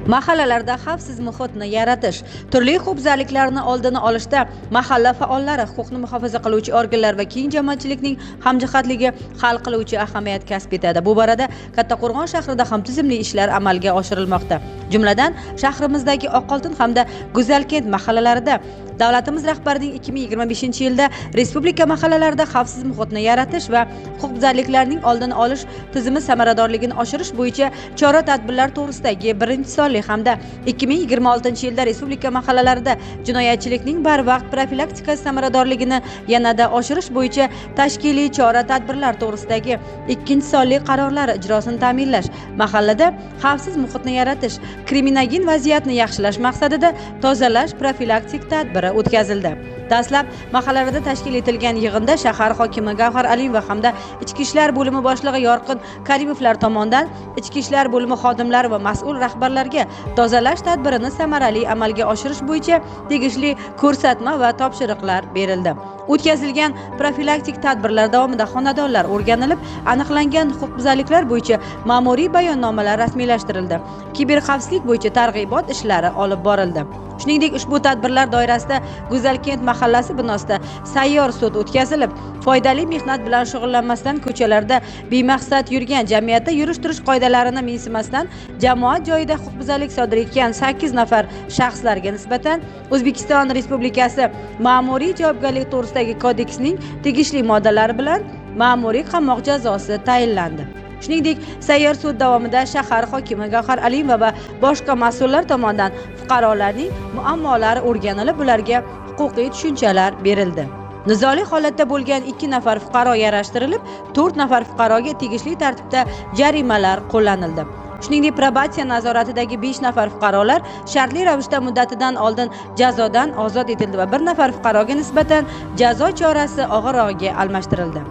Mahallalarda xavfsiz muhitni yaratish, turli huquqbuzarliklarni oldini olishda mahalla faollari, huquqni muhofaza qiluvchi organlar va keng jamoatchilikning hamjihatligi hal qiluvchi ahamiyat kasb etadi. Bu borada Kattaqo'rg'on shahrida ham tizimli ishlar amalga oshirilmoqda. Jumladan, shahrimizdagi Oqoltin hamda Go'zalkent mahallalarida davlatimiz rahbarining 2025-yilda respublika mahallalarida xavfsiz muhitni yaratish va huquqbuzarliklarning oldini olish tizimi samaradorligini oshirish bo'yicha chora-tadbirlar to'g'risidagi 1-sonli hamda 2026-yilda respublika mahallalarida jinoyatchilikning barvaqt profilaktikasi samaradorligini yanada oshirish bo'yicha tashkiliy chora-tadbirlar to'g'risidagi 2-sonli qarorlari ijrosini ta'minlash, mahallada xavfsiz muhitni yaratish, kriminogen vaziyatni yaxshilash maqsadida tozalash profilaktik tadbiri o'tkazildi. Dastlab mahallalarda tashkil etilgan yig'inda shahar hokimi Gavhar Alimova hamda Ichki ishlar bo'limi boshlig'i Yorqin Karimovlar tomonidan Ichki ishlar bo'limi xodimlari va mas'ul rahbarlarga tozalash tadbirini samarali amalga oshirish bo'yicha tegishli ko'rsatma va topshiriqlar berildi. O'tkazilgan profilaktik tadbirlar davomida xonadonlar o'rganilib, aniqlangan huquqbuzarliklar bo'yicha ma'muriy bayonnomalar rasmiylashtirildi. Kiberxavfsizlik bo'yicha targ'ibot ishlari olib borildi. Shuningdek, ushbu tadbirlar doirasida Go'zalkent mahallasi binosida sayyor sud o'tkazilib, foydali mehnat bilan shug'ullanmasdan ko'chalarda bemaqsad yurgan, jamiyatda yurish-turish qoidalarini mensimasdan jamoat joyida huquqbuzarlik sodir etgan 8 nafar shaxslarga nisbatan O'zbekiston Respublikasi Ma'muriy javobgarlik to'g'risidagi kodeksning tegishli moddalari bilan ma'muriy qamoq jazosi tayinlandi. Shuningdek, sayyor sud davomida shahar hokimi Gavhar Alimova va boshqa mas'ullar tomonidan fuqarolarning muammolari o'rganilib, ularga huquqiy tushunchalar berildi. Nizoli holatda bo'lgan 2 nafar fuqaro yarashtirilib, 4 nafar fuqaroga tegishli tartibda jarimalar qo'llanildi. Shuningdek, probatsiya nazoratidagi 5 nafar fuqarolar shartli ravishda muddatidan oldin jazodan ozod etildi va 1 nafar fuqaroga nisbatan jazo chorasi og'irrog'iga almashtirildi.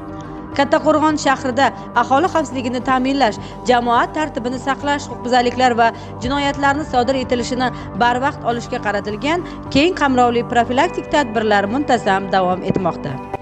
Kattaqo'rg'on shahrida aholi xavfsizligini ta'minlash, jamoat tartibini saqlash, huquqbuzarliklar va jinoyatlarni sodir etilishini barvaqt olishga qaratilgan keng qamrovli profilaktik tadbirlar muntazam davom etmoqda.